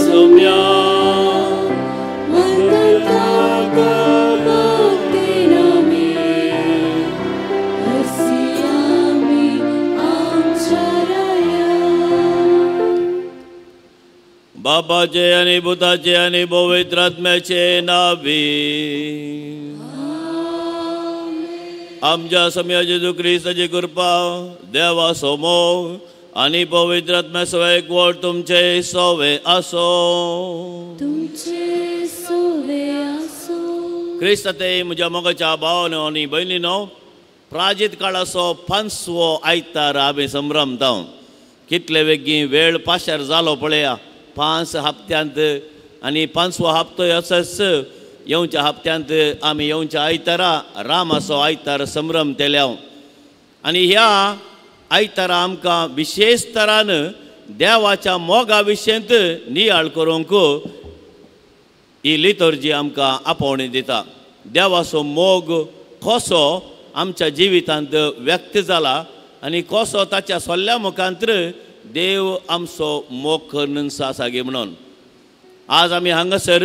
सोम्या बाबाचे आणि भूताचे आणि पवित्र आत्म्याचे नावी आमच्या सम्या जेजू क्रिस्ताची कृपा देवा सोमो आणि पवित्र आत्म्याचो एकवट तुमचे सोवे असो तुमचे सोवे असो. क्रिस्ताते म्हज्या मोगाच्या भावानो आनी भयणीनो प्राजीत काळाचो पांचवो आयतार आमी संभ्रमता. कितले वेगीं वेळ पाशार जालो पळया 5 हप्त्यांत आनी 5वो हप्तो असोच येवच्या हप्त्यांत आमी येवच्या आयतारा रामाचो आयतार संभ्रमतले. आनी ह्या आयतारा आमकां विशेश तरान देवाच्या मोगा विशयंत नियाळ करूंक ही लितर्जी आमकां आपोवणी दिता. देवाचो मोग कसो आमच्या जिवितांत व्यक्त जाला आनी कसो ताच्या सोल्ल्या मुखांत देव आमचो मोग करून आसा गे म्हणून आज आमी हांगासर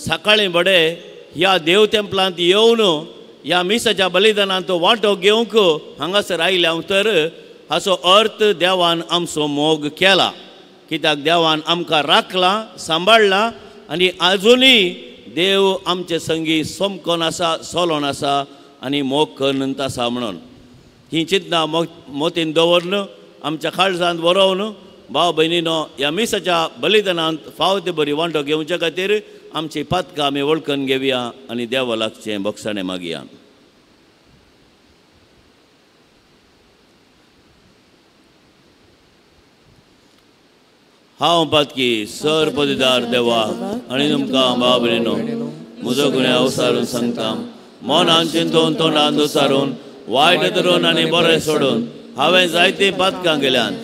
सकाळीं बडे ह्या देव तेंपलांत येवन ह्या मिसाच्या बलिदानांत वांटो घेवंक हांगासर आयल्या तर हाचो अर्थ देवान आमचो मोग केला. कित्याक देवान आमकां राखला सांबाळला आनी आजुनूय देव आमचे संगी सोमकोन आसा सोलोन आसा आनी मोग करून आसा म्हणून ही चिंतना मोतीन दवरून आमच्या काळजांत बरोवन भाव भयणीनो ह्या मिसाच्या बलिदानांत फाव ते बरी वांटो घेवच्या खातीर आमची पातकां आमी वळखून घेवया आनी देवा लागचें बोगसाणें मागया. हांव पातकी सर पदिदार देवा आनी तुमकां भाव भयणीनो म्हजो गुन्यांव सारून सांगता. मनान चिंतून तोंडान दुसारून वायट धरून आनी बरें सोडून हांवें जायतीं पातकां केल्यांत.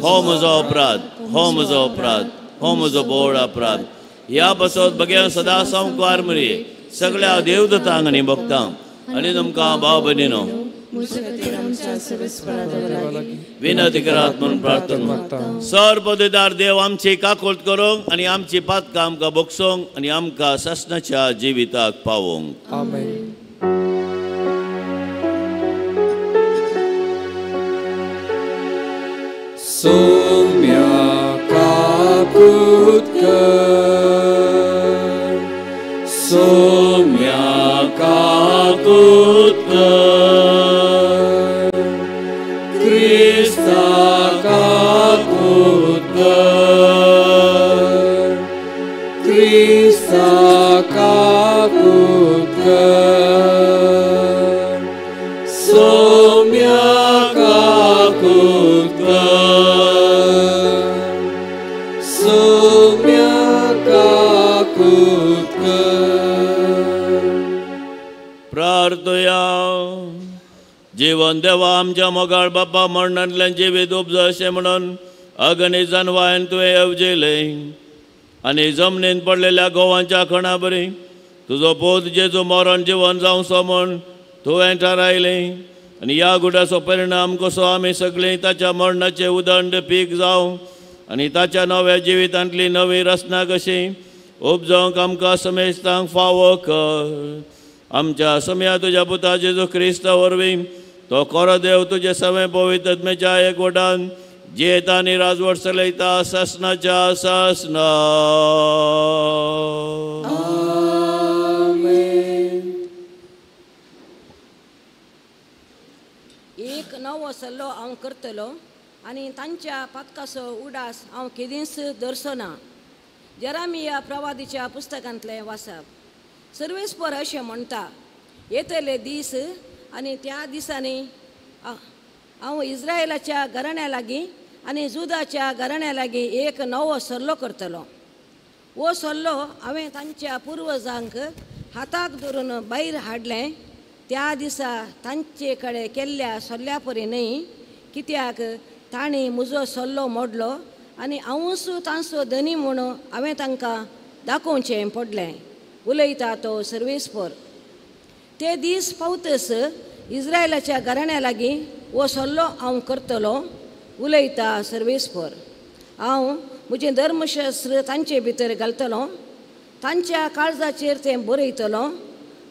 हो म्हजो अपराध, हो म्हजो अपराध, हो म्हजो बोड अपराध. ह्या पासत बगें सदां संवकार मरये सगळ्या देवदतांक आनी भक्तांक आनी तुमकां भाव भयणीनो विनंती करात म्हणून प्रार्थना. सर पदवीदार देव आमची काकूट करूंक आनी आमची पातकां आमकां बगसोंक आनी आमकां सासणाच्या जिविताक पावोवंक. आमेन. सोम्या काकूत कर, सोम्या काकूत कर, क्रिस्ता काकूत कर, क्रिस्ता काकूत कर, सोम्या काकूत कर, सोम्या काकूत कर. प्रार्थया. जीवन देवा आमच्या मोगाळ बापा मरणांतल्यान जिवीत उपज अशें म्हणून अगणी जनवायन तुवें येवजिलें आनी जमनीन पडलेल्या गोवांच्या खणा बरी तुजो पूत जेजू मरण जिवन जावचो म्हूण तुवें थारायलें आनी ह्या गुडाचो परिणाम कसो आमी सगळीं ताच्या मरणाचें उदंड पीक जावं आनी ताच्या नव्या जिवितांतली नवी रचना कशी उपजावंक आमकां समेस्तांक फावो कर. आमच्या सम्या तुज्या पुता जेजू क्रिस्ता वरवीं तो कोरो देव तुजे सवें पवित्र आत्म्याच्या एकवटान जियेता आनी राजवट चलयता सासणाच्या सासणा. आमेन. एक नवो सल्लो हांव करतलो आनी तांच्या पातकाचो उडास हांव केदींच दरचो ना. जेरामिया प्रवादीच्या पुस्तकांतलें वाचप. सर्वेस्पर अशें म्हणटा, येतले दीस आनी त्या दिसांनी हांव इस्रायलाच्या घराण्या लागीं आनी जुदाच्या घराण्या लागीं एक नवो सल्लो करतलो. हो सल्लो हांवें तांच्या पुर्वजांक हाताक धरून भायर हाडलें त्या दिसा तांचे कडेन केल्ल्या सल्ल्या परी न्हय, कित्याक तांणी म्हजो सल्लो मोडलो आनी हांवूच तांचो धनी म्हूण हांवें तांकां दाखोवचें पडलें. उलयता तो सर्वेस्पर. ते दीस पावतस इस्रायलाच्या घराण्या लागीं हो सल्लो हांव करतलो. उलयता सर्वेस्पर. हांव म्हजें धर्मशास्त्र तांचे भितर घालतलो, तांच्या काळजाचेर तें बरयतलो.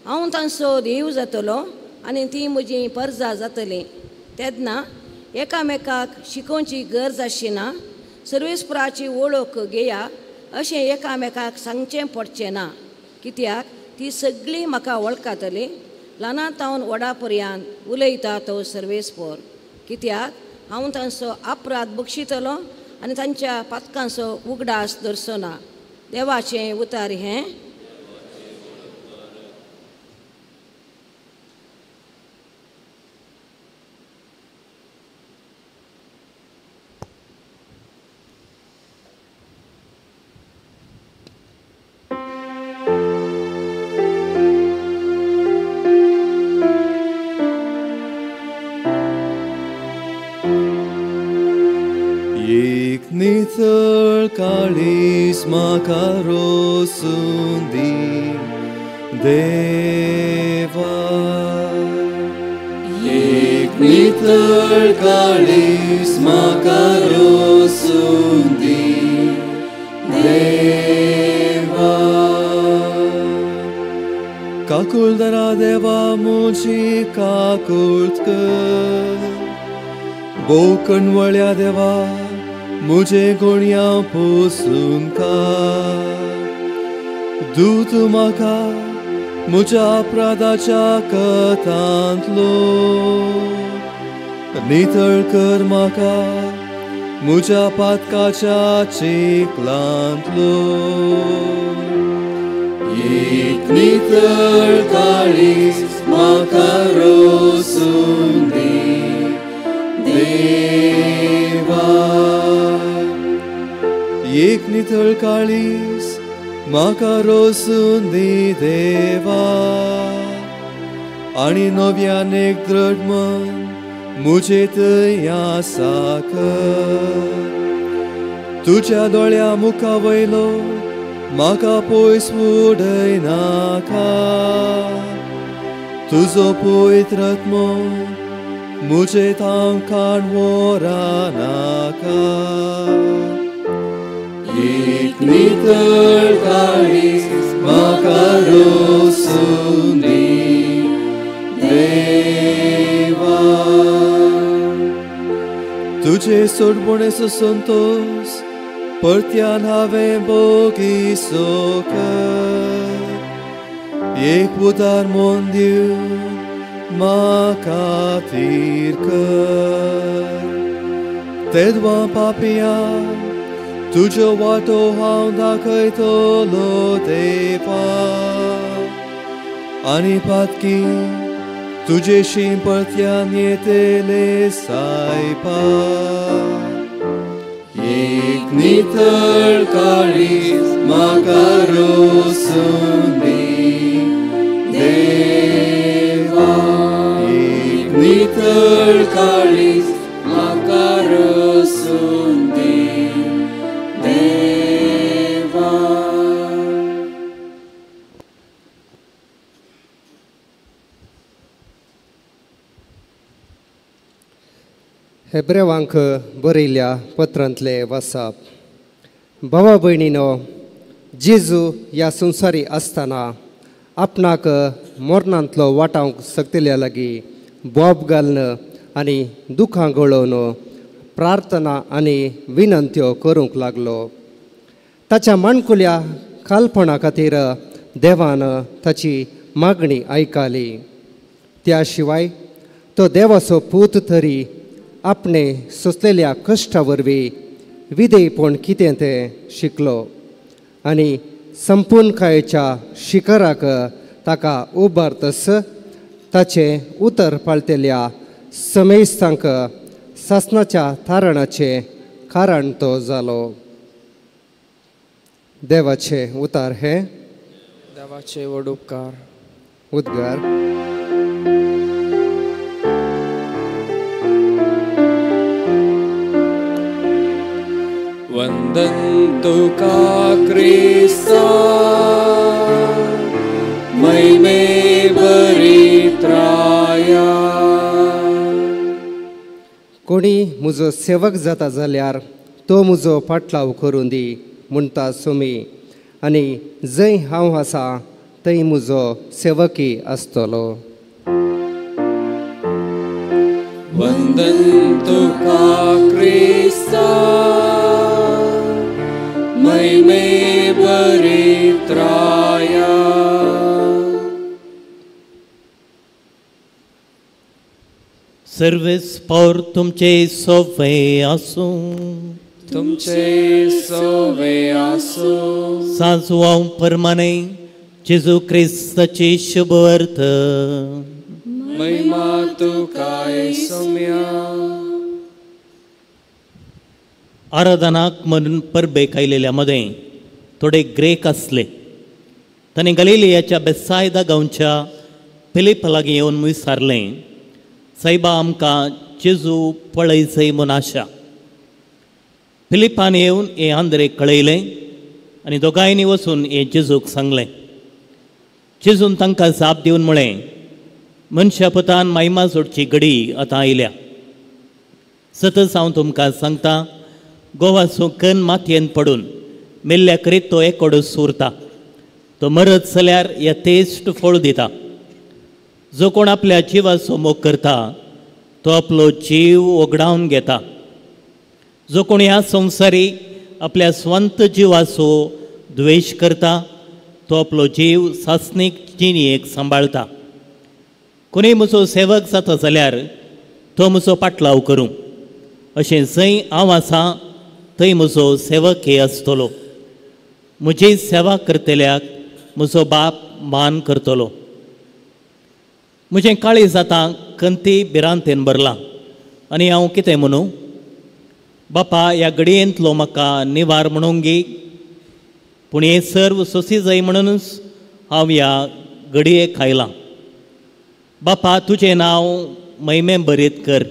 हांव तांचो देव जातलो आनी ती म्हजी परजा जातली. तेन्ना एकामेकाक शिकोवची गरज आसची ना. सर्वेस्पराची वळख घेया अशें एकामेकाक सांगचें पडचें ना, कित्याक ती सगळीं म्हाका वळखतली. ल्हाना तावन व्हडा पर्यंत उलयता तो सर्वेस्पर, कित्याक हांव तांचो अपराध बक्षितलो आनी तांच्या पातकांचो उगडास दरचो ना. देवाचें उतार हें. नितळ काळीज म्हाका रोसून दी देवा, एक नितळ काळीज म्हाका रोसून दी देवा. काकुळदरा देवा म्हजी काकुळट कर, भोव कणवळ्या देवा मुझे गुणया पोसून काड. दूत म्हाका म्हज्या अपराधाच्या कथांतलो, नितळ कर म्हाका म्हज्या पातकाच्या चिखलांतलो. एक नितळ काळीज म्हाका रोसून दी देवा, एक नितळ काळीज म्हाका रोसून दी देवा. आनी नव्यान एक दृढ मन म्हजे थंय आसा कर. तुज्या दोळ्या मुखा वयलो म्हाका पयस उडयनाका, तुजो पवित्र आत्मो म्हजे तांकां व्हरनाका. एक नितळ काळीज म्हाका रोसून दी देवा. तुजे सोडवणेचो संतोश परत्यान हांवें भोगिसो कर. एक उदार मन दिवन म्हाका थीर कर. तेदवा पापया तुज्यो वाटो हांव दाखयतलो देवा, आनी पातकी तुजेशी परत्यान येतले सायबा. एक नितळ काळीज म्हाका रोसून दी देवा, एक नितळ काळीज म्हाका रोसून दी देवा. हेब्रेवांक बरयल्ल्या पत्रांतले वासाप. भावा भयणीनो, जेजू ह्या संवसारी आसतना आपणाक मरणांतलो वाटावंक शकतल्या लागीं बोब घालून आनी दुखां गळोवन प्रार्थना आनी विनंत्यो करूंक लागलो. ताच्या माणकुल्या कालपणा खातीर देवान ताची मागणी आयकली. त्या शिवाय तो देवाचो पूत तरी आपणे सोंसलेल्या कश्टा वरवीं विधेयपण कितें तें शिकलो आनी संपूर्णकायेच्या शिखराक ताका उबारतस ताचें उतर पाळटेल्या समेस्तांक सासणाच्या तारणाचें कारण तो जालो. देवाचे उतार हे देवाचे व्हड उपकार उद्गार. वंदन तुका क्रिस्ता महिमे बरित्राया. कोणी म्हजो सेवक जाता जाल्यार तो म्हजो फाटलाव करूं दी म्हणटा सुमी, आनी जंय हांव आसा थंय म्हजो सेवकी आसतलो. वंदन तुका क्रिस्ता महिमे बरित्राया. सर्वेस पौर तुमचे सोवे आसूं, तुमचे सोवे आसूं. साजवां परमाने जेजू क्रिस्ताची शुभवर्त. महिमा तुका सोम्या. आराधनाक म्हणून परबेक आयलेल्या मदें थोडे ग्रेक आसले. ताणें गलिलियाच्या बेसायदा गांवच्या फिलिपा लागीं येवन विचारलें, सायबा आमकां जेजू पळयचय म्हूण आशा. फिलिपान येवन हें आंद्रेक कळयलें आनी दोगांयनी वचून हें जेजूक सांगलें. जेजून तांकां जाप दिवन म्हळें, मनशा पुतान मायमा सोडची घडी आतां आयल्या. सतच हांव तुमकां सांगता, गोवाचो कन मातयेन पडून मेल्ल्या करीत तो एकोडो उरता. तो मरत जाल्यार यथेश्ट फळ दिता. जो कोण आपल्या जिवाचो मोग करता तो आपलो जीव ओगडावन घेता. जो कोण ह्या संवसारी आपल्या स्वंत जिवाचो द्वेश करता तो आपलो जीव सासणीक जिणेक सांबाळता. कोणूय म्हजो सेवक जाता जाल्यार तो म्हजो पाटलाव करूं, अशें जंय हांव आसा थंय म्हजो सेवक हे आसतलो. म्हजी सेवा करतल्याक म्हजो बाप मान करतलो. म्हजें काळीज आतां खंती भिरांतेन भरलां आनी हांव कितें म्हणूं? बापा, ह्या घडयेंतलो म्हाका निवार म्हणूंक गी, पूण हें सर्व सोंसी जाय म्हणूनच हांव ह्या घडयेक आयलां. बापा, तुजें नांव महिमे बरीत कर.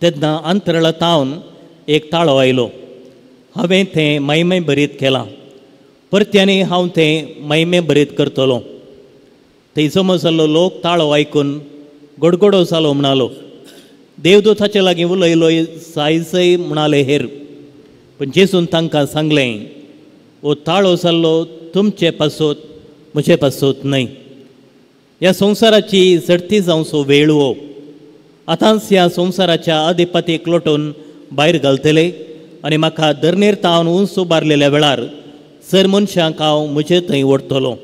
तेन्ना अंतराळांत एक ताळो आयलो, हांवें तें महिमे बरीत केलां, परत्यानी हांव तें महिमे बरीत करतलो. थंय जमो जाल्लो लोक ताळो आयकून गोडगोडो जालो म्हणालो, देवदूताचे लागीं उलयलो जायजय म्हणाले हेर. पूण जेजून तांकां सांगलें, हो ताळो जाल्लो तुमचे पासत, म्हजे पासत न्हय. ह्या संवसाराची झडती जावचो वेळ हो. आतांच ह्या संवसाराच्या अधिपतीक लोटून भायर घालतले आनी म्हाका धरणेर तावन उंच उबारलेल्या वेळार सर मनशांक हांव म्हजे थंय ओडटलो.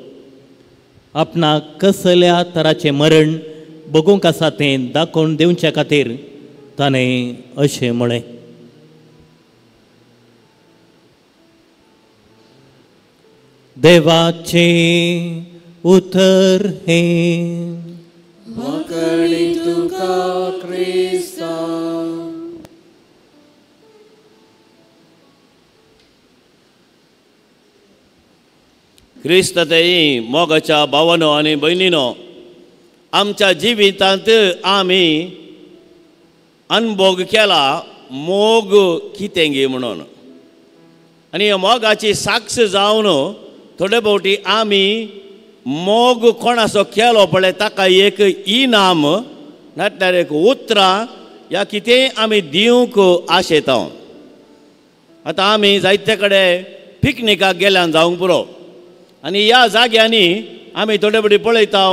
आपणाक कसल्या तराचें मरण बगूंक आसा तें दाखोवन दिवच्या खातीर ताणें अशें म्हळें. देवाचें उतर हें. वांकडी तुका क्रिस्ता. क्रिस्त तेई मोगाच्या भावानो आनी भयणीनो, आमच्या जिवितांत आमी अनभोग केला मोग कितें गी म्हणून, आनी मोगाची साक्ष जावन थोडे फावटी आमी मोग कोणाचो केलो पळय ताका एक इनाम नाटल्यार एक उतरां या कितेंय आमी दिवंक आशेता. आतां आमी जायते कडेन पिकनिकाक गेल्यान जावंक पुरो, आनी ह्या जाग्यांनी आमी थोडे फावटी पळयता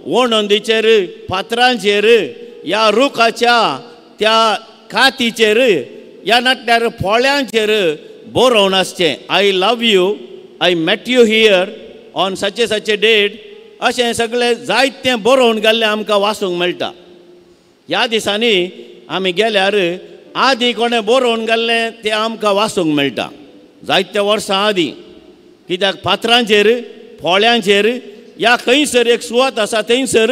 वणंदीचेर, फातरांचेर, ह्या रुखाच्या त्या कातीचेर ह्या नाटल्यार फोळ्यांचेर बरोवन आसचें, I love you, I met you here on such a such a date, अशें सगळें जायतें बरोवन गेल्लें आमकां वाचूंक मेळटा. ह्या दिसांनी आमी गेल्यार आदीं कोणें बरोवन गेल्लें तें आमकां वाचूंक मेळटा, जायत्या वर्सां आदीं. कित्याक फातरांचेर, फोळ्यांचेर ह्या खंयसर एक सुवात आसा थंयसर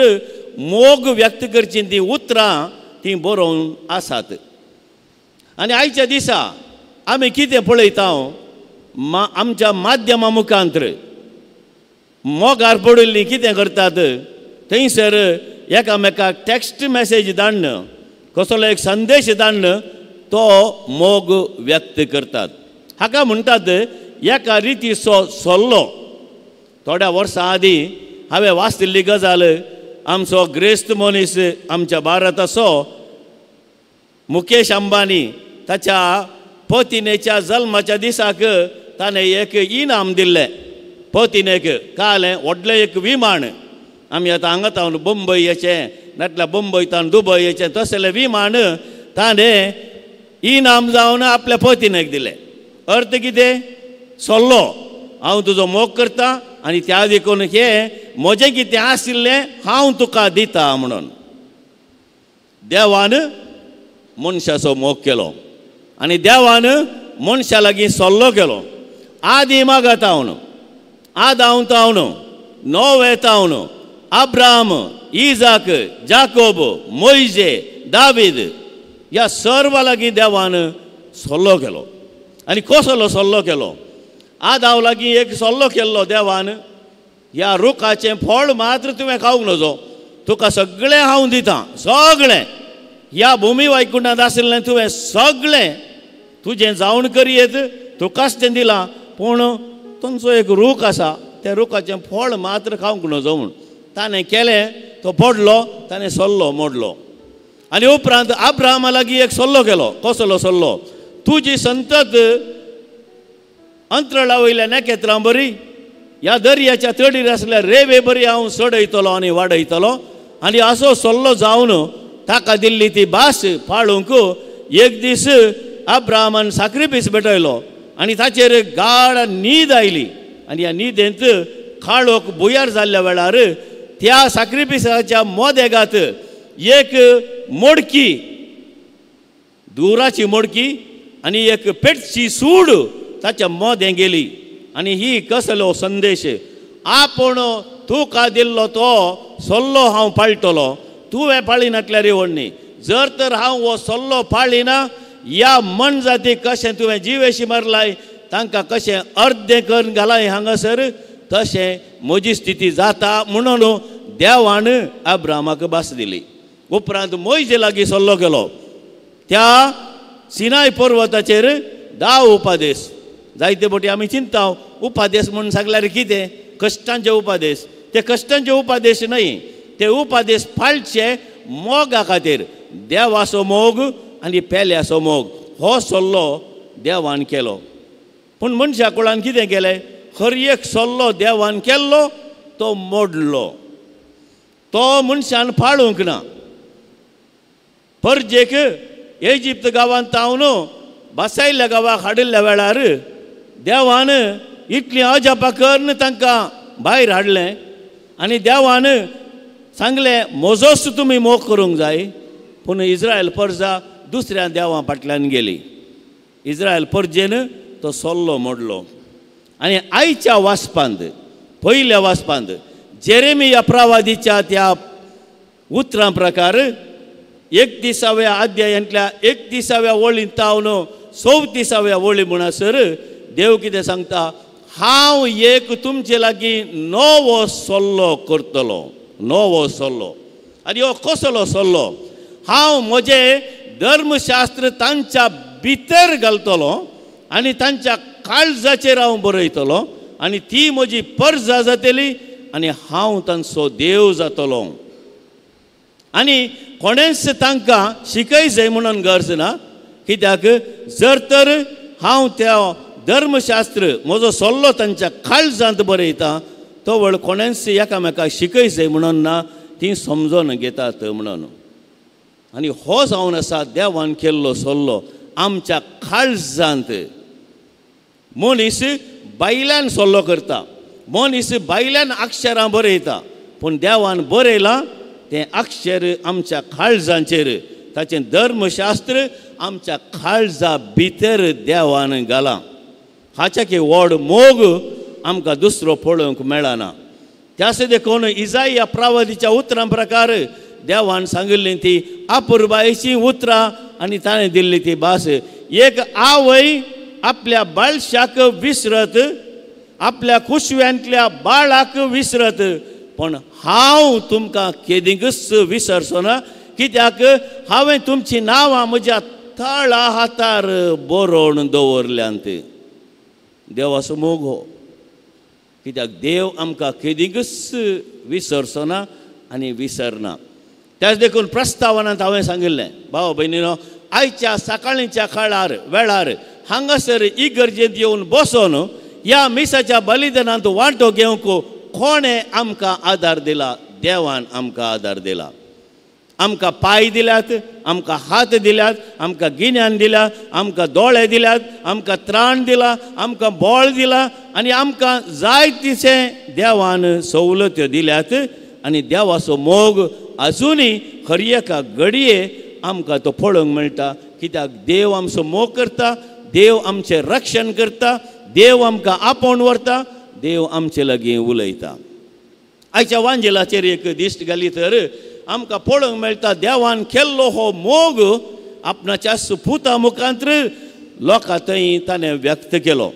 मोग व्यक्त करची तीं उतरां तीं बरोवन आसात. आनी आयच्या दिसा आमी कितें पळयता, आमच्या माध्यमा मुखांतर मोगार पडिल्लीं कितें करतात, थंयसर एकामेकाक टॅक्स्ट मॅसेज धाडून कसलो एक संदेश धाडून तो मोग व्यक्त करतात. हाका म्हणटात एका रितीचो सल्लो. थोड्या वर्सां आदीं हांवें वाचिल्ली गजाल, आमचो ग्रेस्त मनीस आमच्या भारताचो मुकेश अंबानी ताच्या पतिनेच्या जल्माच्या दिसाक ताणें एक इनाम दिल्लें पतिनेक. कालें व्हडलें एक विमान, आमी आतां हांगा तावन बंबय येचें नाटल्यार बंबय तावन दुबय येचें तसलें विमान ताणें इनाम जावन आपल्या पतिनेक दिलें. अर्थ कितें? सल्लो हांव तुजो मोग करता आनी त्या देखून हें म्हजें कितें आशिल्लें हांव तुका दिता म्हणून. देवान मनशाचो मोग केलो आनी देवान मनशा लागीं सल्लो केलो. आदी मागात हांव, आदांव तावन, नोवे तावन, अब्राहम, इजाक, जाकोब, मोयजे, दावीद ह्या सर्व लागीं देवान सल्लो केलो. आनी कसलो सल्लो केलो? आदाव लागीं एक सल्लो केल्लो देवान, ह्या रुखाचें फळ मात्र तुवें खावंक नजो, तुका सगळें हांव दितां, सगळें ह्या भुमी वैकुंठांत आशिल्लें तुवें सगळें तुजें जावन करयेत, तुकाच तें दिलां, पूण तुमचो एक रूख आसा त्या रुखाचें फळ मात्र खावंक नजो म्हूण. ताणें केलें, तो पडलो, ताणें सल्लो मोडलो. आनी उपरांत अब्राहमा लागीं एक सल्लो केलो. कसलो सल्लो? तुजी संतत अंतराळा वयल्या नखेत्रां बरी, ह्या दर्याच्या तडीर आसल्या रेवे बरी हांव चडयतलो आनी वाडयतलो. आनी असो सल्लो जावन ताका दिल्ली ती भास पाळूंक एक दीस अब्राहमान साक्रिफीस भेटयलो आनी ताचेर गाड न्हीद आयली. आनी ह्या न्हिदेंत काळोख भुंयार जाल्ल्या वेळार त्या साक्रिफिसाच्या मोदेगात एक मोडकी, दुराची मोडकी आनी एक पेटची सूड ताच्या मोदें गेली. आनी ही कसलो संदेश? आपूण तुका दिल्लो तो सल्लो हांव पाळटलो, तुवें पाळिनातल्यार येवडणी. जर तर हांव हो सल्लो पाळिना, ह्या मनजातीक कशें तुवें जिवेशी मारलाय, तांकां कशें अर्दें करून घालाय हांगासर, तशें म्हजी स्थिती जाता म्हणून देवान अब्राहमाक भास दिली. उपरांत मोयजे लागीं सल्लो केलो. त्या सिनाय पर्वताचेर 10 उपादेश. जायते फावटी आमी चिंता उपादेश म्हूण सांगल्यार कितें? कश्टांचे उपादेश. ते कश्टांचे उपादेश न्हय, ते उपादेश पाळचे मोगा खातीर. देवाचो मोग आनी पेल्याचो मोग हो सल्लो देवान केलो. पूण मनशा कुळान कितें केलें? हर एक सल्लो देवान केल्लो तो मोडलो, तो मनशान पाळूंक ना. परजेक इजिप्त गांवांत तावन बसायल्ल्या गांवाक हाडिल्ल्या वेळार देवान इतलीं अजापां करून तांकां भायर हाडलें आनी देवान सांगलें म्हजोच तुमी मोग करूंक जाय. पूण इस्रायल परजा दुसऱ्या देवां फाटल्यान गेली. इस्रायल परजेन तो सल्लो मोडलो. आनी आयच्या वाचपांत, पयल्या वाचपांत जेरेमिया प्रवादीच्या त्या उतरां प्रकार 31व्या अध्यायांतल्या 31व्या वळींत तावन 34व्या वळी म्हणसर देव कितें सांगता? हांव एक तुमचे लागीं नवो सल्लो करतलो, नवो सल्लो. आनी हो कसलो सल्लो? हांव म्हजें धर्मशास्त्र तांच्या भितर घालतलो आनी तांच्या काळजाचेर हांव बरयतलो आनी ती म्हजी परजा जातली आनी हांव तांचो देव जातलो. आनी कोणेंच तांकां शिकय जाय म्हणून गरज ना, कित्याक जर तर हांव त्या धर्मशास्त्र म्हजो सल्लो तांच्या काळजांत बरयता तो वळ कोणेंच एकामेकाक शिकय जाय म्हणून ना, ती समजून घेतात म्हणून. आनी हो जावन आसा देवान केल्लो सल्लो आमच्या काळजांत. मनीस बायल्यान सल्लो करता, मनीस बायल्यान अक्षरां बरयता, पूण देवान बरयलां तें अक्षर आमच्या काळजांचेर, ताचें धर्मशास्त्र आमच्या काळजा भितर देवान घालां. हाच्या की व्हड मोग आमकां दुसरो पळोवंक मेळना. त्यास देखून इजाया प्रवादीच्या उतरां प्रकार देवान सांगिल्ली ती अपुरबायेची उतरां आनी ताणें दिल्ली ती भास. एक आवय आपल्या बाळशाक विसरत, आपल्या कुशव्यांतल्या बाळाक विसरत, पूण हांव तुमकां केदींकच विसरचो ना, कित्याक हांवें तुमचीं नांवां म्हज्या तळा हातार बरोवन दवरल्यांत. देवाचो मोग हो, कित्याक देव आमकां केदींकच विसरचो ना आनी विसरना. त्याच देखून प्रस्तावनांत हांवें सांगिल्लें, भाव भयणीनो, आयच्या सकाळींच्या काळार वेळार हांगासर इगर्जेंत येवन बसोन ह्या मिसाच्या बलिदानांत वांटो घेवंक कोणें आमकां आदार दिला? देवान आमकां आदार दिला. आमकां पांय दिल्यात, आमकां हात दिल्यात, आमकां गिन्यान दिल्या, आमकां दोळे दिल्यात, आमकां त्राण दिला, आमकां बळ दिला आनी आमकां जाय तिशें देवान सवलत्यो दिल्यात. आनी देवाचो मोग आजुनूय हर एका घडये आमकां तो पळोवंक मेळटा. कित्याक देव आमचो मोग करता, देव आमचें रक्षण करता, देव आमकां आपोवन व्हरता, देव आमचे लागीं उलयता. आयच्या वांजेलाचेर एक दिश्ट घाली तर आमकां पळोवंक मेळटा देवान केल्लो हो मोग आपणाच्या सुपुता मुखांत लोकां थंय ताणें व्यक्त केलो.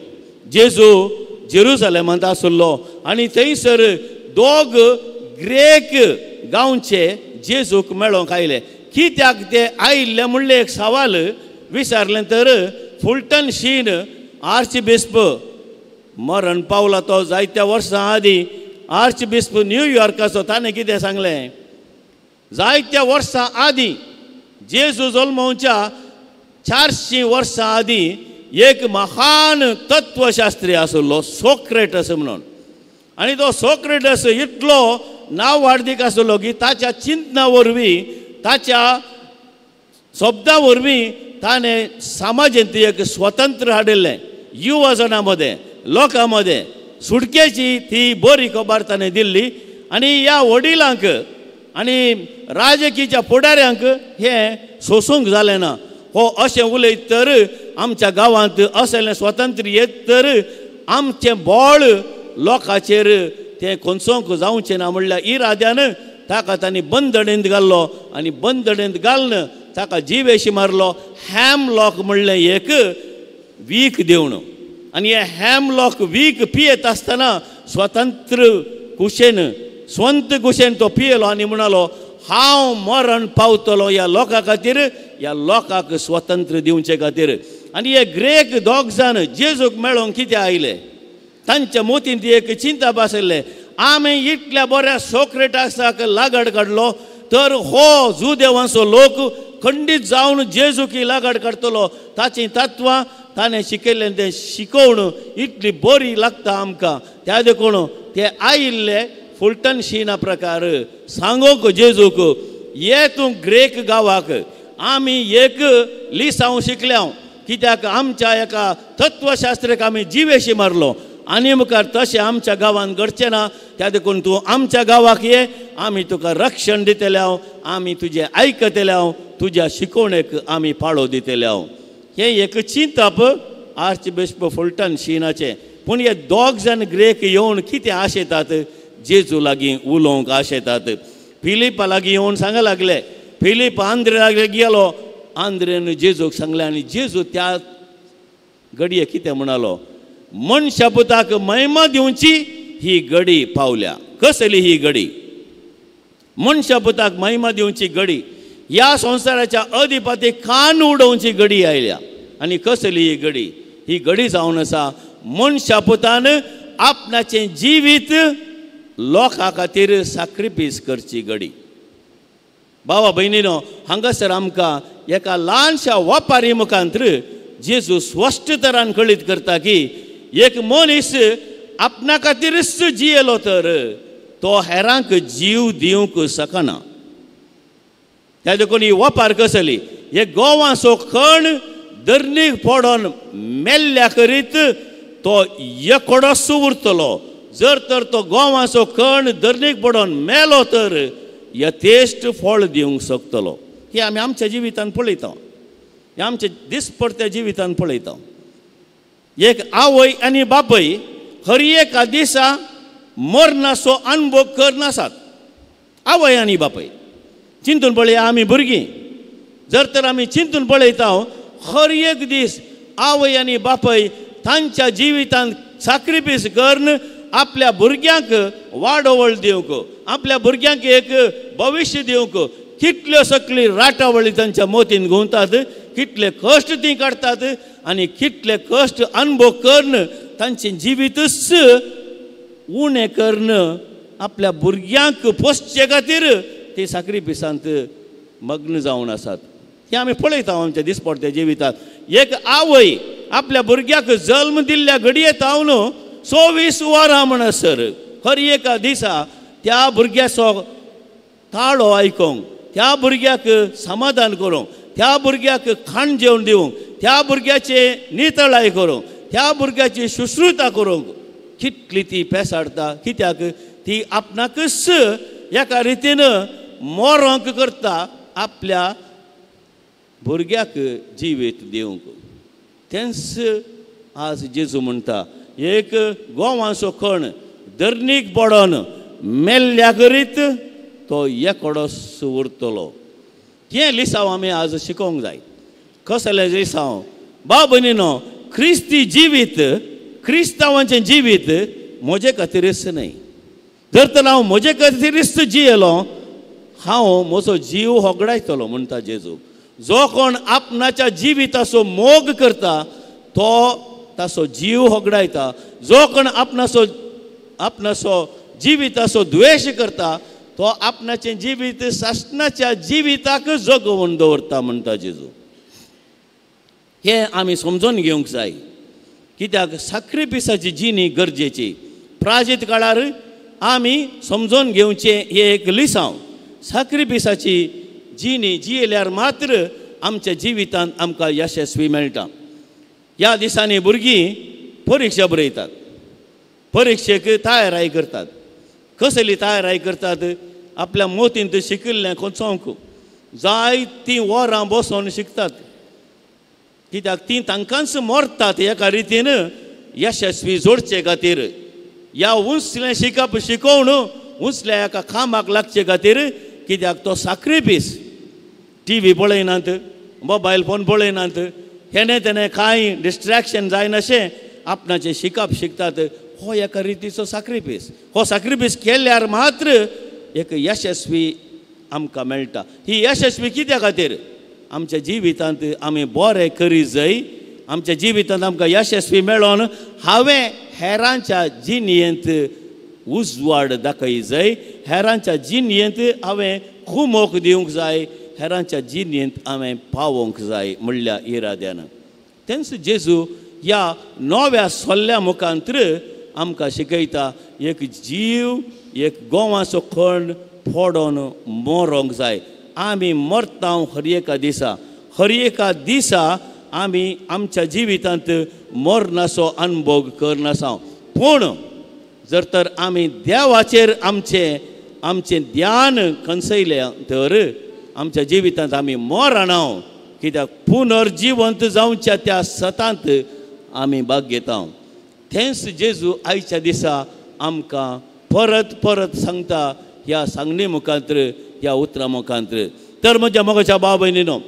जेजू जेरुजलेमांत आसलो आनी थंयसर दोग ग्रेक गांवचे जेजूक मेळोंक आयले. कित्याक ते आयिल्ले म्हणलें एक सवाल विचारलें तर फुलटन शीन आर्चबिस्प मरण पावला तो जायत्या वर्सां आदीं आर्चबिस्प न्यूयॉर्काचो, ताणें कितें सांगलें? जायत्या वर्सां आदीं जेजू जल्मोवच्या 400 वर्सां आदीं एक महान तत्वशास्त्री आसलो सोक्रेटस म्हणून. आनी तो सोक्रेटस इतलो नांव वाडदीक आसलो की ताच्या चिंतना वरवीं, ताच्या शब्दा वरवीं ताणें समाजेंत एक स्वतंत्र हाडिल्लें. युवा मदें, लोकां मदें सुटकेची ती बरी खबर ताणें दिल्ली. आनी ह्या वडिलांक आनी राजकीच्या फुडाऱ्यांक हें सोसूंक जालें ना. हो अशें उलयत तर आमच्या गांवांत असलें स्वतंत्र येत तर आमचें बळ लोकांचेर तें कोनसोंक जावचें ना म्हणल्यार इराद्यान ताका तांणी बंदणेंत घाल्लो आनी बंदणेंत घालून ताका जिवेशी मारलो. हॅमलॉक म्हणलें एक वीख दिवन आनी हें हॅमलॉक वीख पियेत आसतना स्वतंत्र कुशेन, स्वंत कुशेन तो पियेलो आनी म्हणालो हांव मरण पावतलो ह्या लोकां खातीर, ह्या लोकांक स्वतंत्र दिवचे खातीर. आनी हे ग्रेक दोग जाण जेजूक मेळोंक कितें आयले? तांच्या मोतींत एक चिंता आशिल्लें, आमी इतल्या बऱ्या सोक्रेटासाक लागड काडलो तर हो जुदेवांचो लोक खंडीत जावन जेजूकी लागड काडटलो. ताचीं तत्वां ताणें शिकयल्लें तें शिकोवन इतली बरी लागता आमकां. त्या देखून ते आयिल्ले फुलटन शिना प्रकार सांगोंक जेजूक, ये तूं ग्रेक गांवाक, आमी एक लिसांव शिकल्या, कित्याक आमच्या एका तत्वशास्त्राक आमी जिवेशी मारलो आनी मुखार तशें आमच्या गांवांत घडचें ना. त्या देखून तूं आमच्या गांवाक ये, आमी तुका रक्षण दितले हांव, आमी तुजें आयकतले हांव, तुज्या शिकोवणेक आमी पाळो दितले हांव. हें एक चिंतप आर्चबिस्प फुलटन शिनाचें. पूण हे दोग जाण ग्रेक येवन कितें आशेतात? जेजू लागीं उलोवंक आशेतात. फिलिपा लागीं येवन सांग लागले. फिलीप आंद्रे लागीं गेलो, आंद्रेन जेजूक सांगलें आनी जेजू त्या घडये कितें म्हणालो? मनशा पुताक महिमा दिवची ही घडी पावल्या. कसली ही घडी? मनशा पुताक महिमा दिवची घडी, ह्या संवसाराच्या अधिपती कान उडोवची घडी आयल्या. आनी कसली ही घडी? ही घडी जावन आसा मनशा पुतान आपणाचें जिवीत लोकां खातीर साक्रिफीस करची घडी. बाबा भयणीनो, हांगासर आमकां एका ल्हानशा वपारी मुखांत जेजू स्पश्ट तरान कळीत करता की एक मनीस आपणा खातीरच जियेलो तर तो हेरांक जीव दिवंक शकना. त्या देखून ही वपार कसली? हे गोवाचो खण दर्नीक पडोन मेल्ल्या करीत तो एकोडोच उरतलो. जर तर तो गोवाचो कण दर्नीक पडोन मेलो तर यथेश्ट फळ दिवंक शकतलो. हे आमी आमच्या जिवितान पळयता, हे आमच्या दिसपडत्या जिवितान पळयता. एक आवय आनी बापूय हर एका दिसा मरणाचो अनुभव करनासात. आवय आनी बापूय चिंतून पळया, आमी भुरगीं जर तर आमी चिंतून पळयता हर एक दीस आवय आनी बापूय तांच्या जिवितांत साक्रिफीस करून आपल्या भुरग्यांक वाडोवळ दिवंक, आपल्या भुरग्यांक एक भविश्य दिवंक कितल्यो सगळी राटावळी तांच्या मोतीन घुंवतात, कितले कश्ट ती काडटात आनी कितले कश्ट अनुभव करून तांचें जिवीतच उणें करून आपल्या भुरग्यांक पोसचे खातीर ती साक्रिफिसांत मग्न जावन आसात. हें आमी पळयता आमच्या दिसपडत्या जिवितांत. एक आवय आपल्या भुरग्याक जल्म दिल्ल्या घडये तावन 24 वरां म्हणसर हर एका दिसा त्या भुरग्याचो ताळो आयकूंक, त्या भुरग्याक समाधान करूंक, त्या भुरग्याक खाण जेवण दिवंक, त्या भुरग्याचें नितळाय करूंक, त्या भुरग्याची शुश्रुता करूंक कितली ती पेसाडटा. कित्याक ती आपणाकच एका रितीन मोरोंक करता आपल्या भुरग्याक जिवीत दिवंक. तेंच आज जेजू म्हणटा, एक गोवांचो कण धरणीक पडोन मेल्ल्या करीत तो एकडोच उरतलो. हें लिसांव आमी आज शिकोवंक जाय. कसलें लिसांव? भाव भयणीनो, क्रिस्ती जिवीत, क्रिस्तांवांचें जिवीत म्हजे खातीरच न्हय. जर तर हांव म्हजे खातीरच जियेलो, हांव म्हजो जीव होगडायतलो म्हणटा जेजू. जो कोण आपणाच्या जिविताचो मोग करता तो ताचो जीव होगडायता. जो कोण आपणाचो जिविताचो द्वेश करता तो आपणाचें जिवीत सासणाच्या जिविताक जगोवन दवरता म्हणटा जेजू. हें आमी समजून घेवंक जाय. कित्याक साक्रिफिसाची जिणी गरजेची. प्राचीन काळार आमी समजून घेवचें हें एक लिसांव. साक्रिफिसाची जिणी जियेल्यार मात्र आमच्या जिवितांत आमकां यशस्वी मेळटा. ह्या दिसांनी भुरगीं परिक्षा बरयतात, परिक्षेक तयाराय करतात. कसली तयाराय करतात? आपल्या मोतींत शिकिल्लें कोचोवंक जायतीं वरां बसोन शिकतात. कित्याक तीं तांकांच मरतात एका रितीन यशस्वी जोडचे खातीर. ह्या उंचलें शिकप शिकोवन उंचल्या एका कामाक लागचे खातीर. कित्याक तो साक्रिफीस. टी व्ही पळयनात, मोबायल फोन पळयनात, हेणे तेणें कांय डिस्ट्रेक्शन जायनाशें आपणाचें शिकप शिकतात. हो एका रितीचो साक्रिफीस. हो साक्रिफीस केल्यार मात्र एक यशस्वी आमकां मेळटा. ही यशस्वी कित्या खातीर? आमच्या जिवितांत आमी बरें करी जाय, आमच्या जिवितांत आमकां यशस्वी मेळोन हांवें हेरांच्या जिणेंत उजवाड दाखय जाय, हेरांच्या जिणेंत हांवें कुमोक दिवंक जाय, हेरांच्या जिणेंत हांवें पावोवंक जाय म्हणल्या इराद्यान. तेंच जेजू ह्या नव्या सोल्ल्या मुखांत्र आमकां शिकयता, एक जीव एक गोवाचो खण फोडोन मरोंक जाय. आमी मरता हर एका दिसा, हर एका दिसा आमी आमच्या जिवितांत मरणाचो अनुभव करनासा. पूण जर तर आमी देवाचेर आमचें आमचें ध्यान खंसयलें तर आमच्या जिवितांत आमी मरणां. कित्याक पुनर्जिवंत जावच्या त्या सतांत आमी भाग घेता. थेंच जेजू आयच्या दिसा आमकां परत परत सांगता ह्या सांगणे मुखांत्र, ह्या उतरां मुखांत्र. तर म्हज्या मोगाच्या भाव भयणीनो,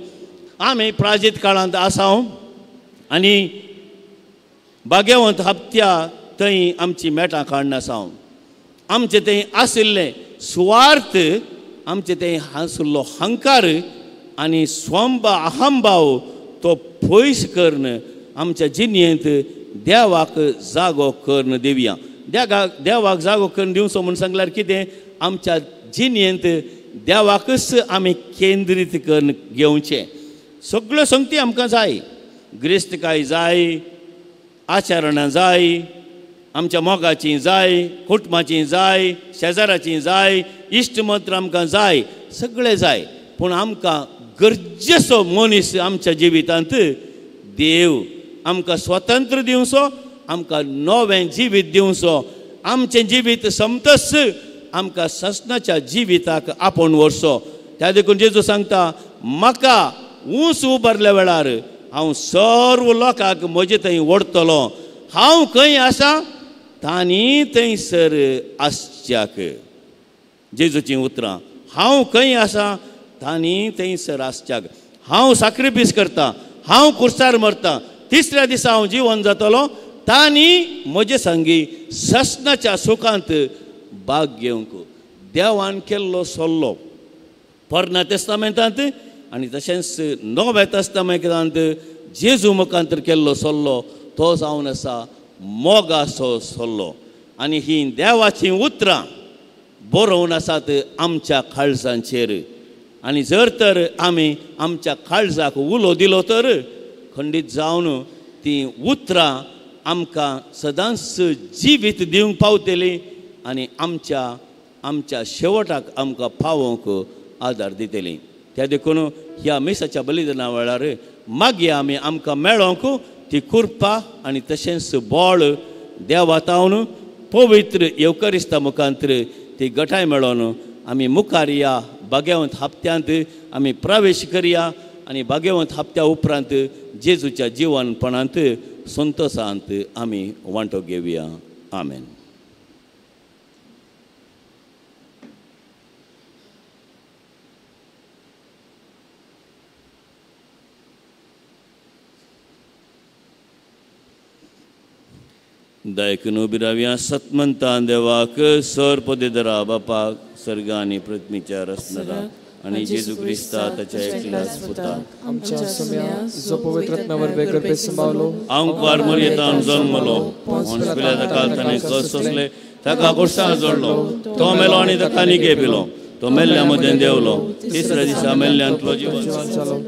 आमी प्राचीन काळांत आसा आनी भाग्यवंत हप्त्या थंय आमची मेटां काडना आसा. आमचे थंय आशिल्लें सुवार्थ, आमचे थंय आशिल्लो हंकार आनी स्वंबा अहंभाव तो पयस करून आमच्या जिणेंत देवाक जागो करून दिवया. देवाक जागो करून दिवचो म्हूण सांगल्यार कितें? आमच्या जिणेंत देवाकच आमी केंद्रीत करून घेवचें. सगळ्यो संगती आमकां जाय, गिरेस्तकाय जाय, आचरणां जाय, आमच्या मोगाची जाय, कुटुंबाची जाय, शेजाराची जाय, इश्टमंत्र आमकां जाय, सगळें जाय. पूण आमकां गरजेचो मनीस आमच्या जिवितांत देव आमकां स्वतंत्र दिवचो, आमकां नवें जिवीत दिवचो. आमचें जिवीत समतच आमकां ससनाच्या जिविताक आपोवन व्हरचो. त्या देखून जेजू सांगता, म्हाका ऊंच उबारल्या वेळार हांव सर्व लोकांक म्हजे थंय ओडटलो. हांव खंय आसा तांणी थंयसर आसच्याक. जेजूचीं उतरां, हांव खंय आसा तांणी थंयसर आसच्याक. हांव साक्रिफीस करता, हांव कुर्सार मरता, तिसऱ्या दिसा हांव जिवन जातलो, तांणी म्हजे संगी ससनाच्या सुखांत भाग घेवंक. देवान केल्लो सल्लो पोरण्या तेस्तामेंतांत आनी तशेंच नव्या तेस्तामेंतांत जेजू मुखांतर केल्लो सल्लो तो जावन आसा मोगाचो सल्लो. आनी हीं देवाचीं उतरां बरोवन आसात आमच्या काळजांचेर. आनी जर तर आमी आमच्या काळजाक उलो दिलो तर खंडीत जावन तीं उतरां आमकां सदांच जिवीत दिवंक पावतलीं आनी आमच्या आमच्या शेवटाक आमकां पावोवंक आदार दितलीं. त्या देखून ह्या मिसाच्या बलिदाना वेळार मागीर आमी आमकां मेळोंक ती कृपा आनी तशेंच बळ देवा तावन पवित्र येवकरिस्ता मुखांतर ती गठाय मेळोवन आमी मुखार ह्या भाग्यवंत हप्त्यांत आमी प्रवेश करया आनी भाग्यवंत हप्त्या उपरांत जेजूच्या जिवनपणांत संतोशांत आमी वांटो घेवया. आमेन. दायकून उबी रावया. सतमंतान देवाक सर पदेदरा बापाक सर्ग आनी पृथ्वीच्या रचणारा आनी जेजू क्रिस्ता ताच्या एकल्याच पुताक आमच्या सोम्या जो पवित्र आत्म्या वरवीं गर्भे सांबावलो आंकवार मरियेंतावन जल्मलो पोन्स पिलाता काल ताणें कश्ट सोंसले ताका खुर्सार जोडलो तो मेलो आनी ताका निगे पिलो तो मेल्ल्या मदें देंवलो तिसऱ्या दिसा मेल्ल्यांतलो जिवन जालो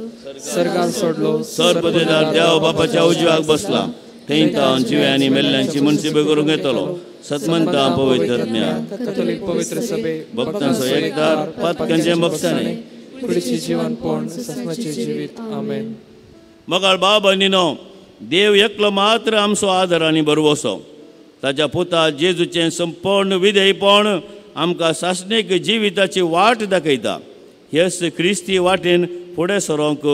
सर्गान सोडलो सर पदेदार देव बापाच्या उजव्याक बसला थंय तावन जिव्या आनी मेल्ल्यांची मनसिबे करूंक येतलो. सतमंता पवित्र आत्म्या कथोलीक पवित्र सभे भक्तांचो एकदार पातकांचें बक्षाणें कुडीचें जिवनपण सस्नाचें जिवीत. आमेन. मगाळ भाव भयणीनो, देव एकलो मात्र आमचो आदर आनी भरवसो. ताच्या पुता जेजूचें संपूर्ण विधेयपण आमकां सासणीक जिविताची वाट दाखयता. हेच क्रिस्ती वाटेन फुडें सरोंक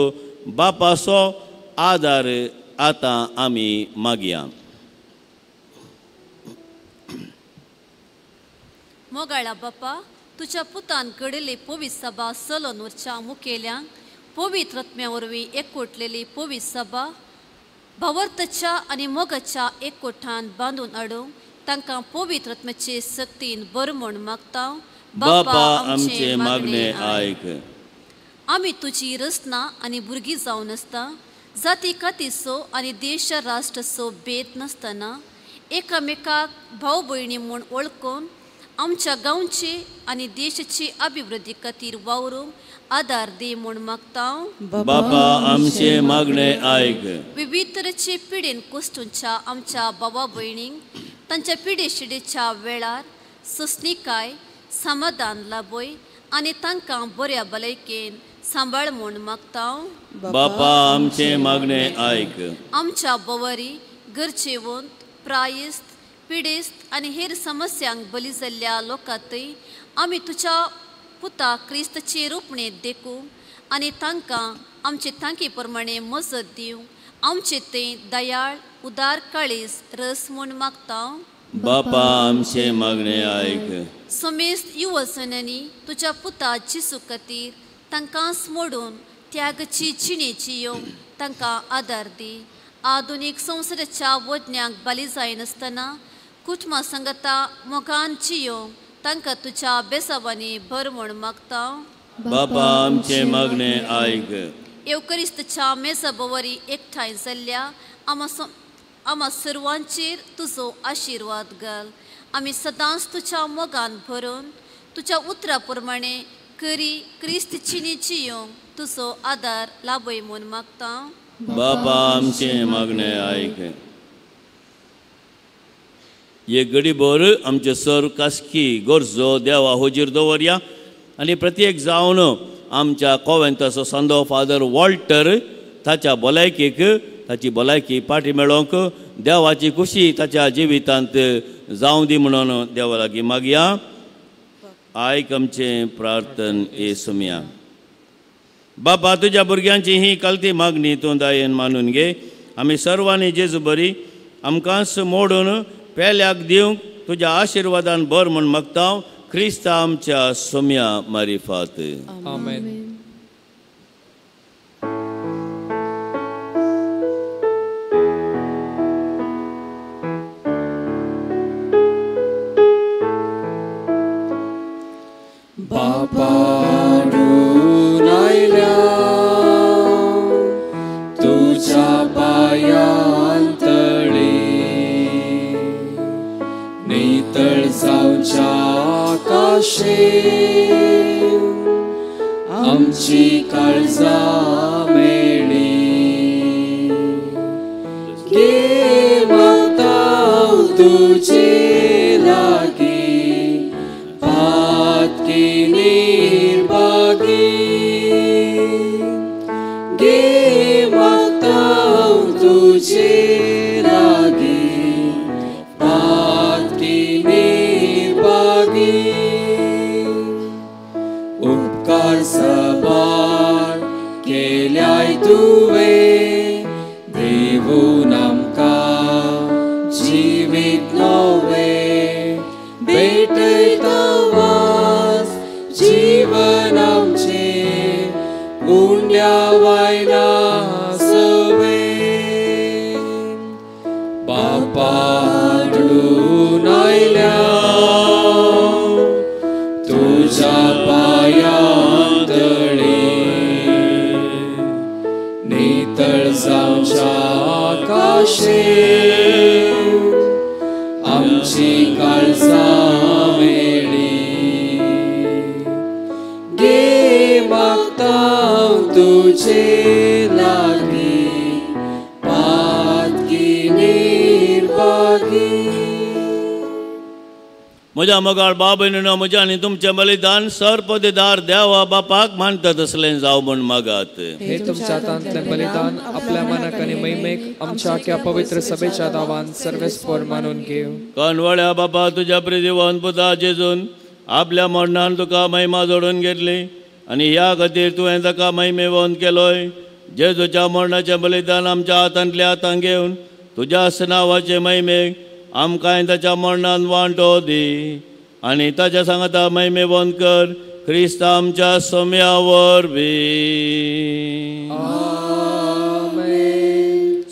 बापाचो आदार आतां आमी मागया. मोगाळा बापा, तुज्या पुतान घडयल्ली पवित्र सभा चलोवन उरच्या मुखेल्यांक पवित्र आत्म्या वरवीं एकवटलेली पवित्र सभा भावार्थाच्या आनी मोगाच्या एकवटान बांदून हाडूंक तांकां पवित्र आत्म्याचे सक्तीन बरो म्हूण मागता. बापा आमचें मागणें आयक. आमी तुजी रचना आनी भुरगीं जावन आसता जाती कातीचो आनी देश राष्ट्राचो भेद नासतना एकामेकाक भाव भयणी म्हूण वळखून आमच्या गांवची आनी देशाची अभिवृद्धी खातीर वावरूंक आदार दी म्हूण मागता. बापा आमचें मागणें आयक. विविध तरेचे पिडेन कोश्टूंच्या आमच्या भावा भयणींक तांच्या पिडे शिडेच्या वेळार सोंसणीकाय समाधान लाबय आनी तांकां बऱ्या भलायकेन सांबाळ म्हूण मागता. बापा आमचें मागणें आयक. आमच्या बोवारी गरजेवंत प्रायस्त पिडेस्त आनी हेर समस्यांक बली जाल्ल्या लोकांतय आमी तुज्या पुता क्रिस्ताचे रुपणेंत देखूंक आनी तांकां आमचे तांकी प्रमाणे मजत दिवंक आमचे थंय दयाळ उदार काळीज रस म्हूण मागता. बापा आमचें मागणें आयक. समेस्त युवजनांनी तुज्या पुता जेजू खातीर तांकांच मोडून त्यागाची जिणेची येवंक तांकां आदार दी. आधुनीक संवसाराच्या वज्ञांक बली जायनासतना कुटुंबा संगता मोगान जियोवंक तांकां तुज्या बेसावांनी भर म्हूण मागता. बापा आमचें मागणें आयक. येवकरिस्ताच्या मेजा बोवारी एकठांय जाल्ल्या आमा सर्वांचेर तुजो आशिर्वाद घाल. आमी सदांच तुज्या मोगान भरून तुज्या उतरा प्रमाणे करी क्रिस्त चिनी जियोवंक तुजो आदार लाभय म्हूण मागता. बापा आमचें मागणें आयक. एक घडीभर आमचे सर कासकी गरजो देवा हुजीर दवरया आनी प्रत्येक जावन आमच्या कोवेंताचो सांदो फादर वॉल्टर ताच्या भलायकेक ताची भलायकी पाटी मेळोवंक देवाची खुशी ताच्या जिवितांत जावं दी म्हणून देवा लागीं मागया. आयक आमचें प्रार्थन येसुम्या. बापा तुज्या भुरग्यांची ही कलती मागणी तूं दयेन मानून घे. आमी सर्वांनी जेजू बरी आमकांच मोडून पेल्याक दिवंक तुज्या आशिर्वादान भर म्हूण मागता. क्रिस्ता आमच्या सोम्या मारिफात. आमेन. बापाडून आयल्या तुज्या पायांतळी नितळ जावच्या आकाशे आमची काळजां मेळ्ळी. घे लागीं उपकार सबार केल्याय तुवें देवून आमकां जिवीत नवें भेटयता वास जीवन आमचें उंड्या वयल्या सवें बापा हाडून आयल्या तुज्या पांयां तळी नितळ जावच्या काशेन आमची काळजां मेळ्ळी गे मागता हांव तुजे लागीं पातकी निर्भागी. म्हज्या मोगाळ बाब भयणीनो, म्हज्या आनी तुमचें बलिदान सर्पदेदार देवा बापाक मानता तसलें जावं म्हूण मागात. हे तुमच्या हातांतलें बलिदान आपल्या मनाक आनी महिमेक आमच्या आख्या पवित्र सभेच्या नांवान सर्वेस्पर मानून घेव. कनवळ्या बापा, तुज्या प्रितीवन पुता जेजून आपल्या मरणान तुका महिमा जोडून घेतली आनी ह्या खातीर तुवें ताका महिमेवंत केलोय. जेजूच्या मरणाचें बलिदान आमच्या हातांतल्या हातांक घेवन तुज्याच नांवाचे महिमेक आमकांय ताच्या मरणान वांटो दी आनी ताच्या सांगाता महिमेवंत कर क्रिस्त आमच्या सोम्या वरवीं.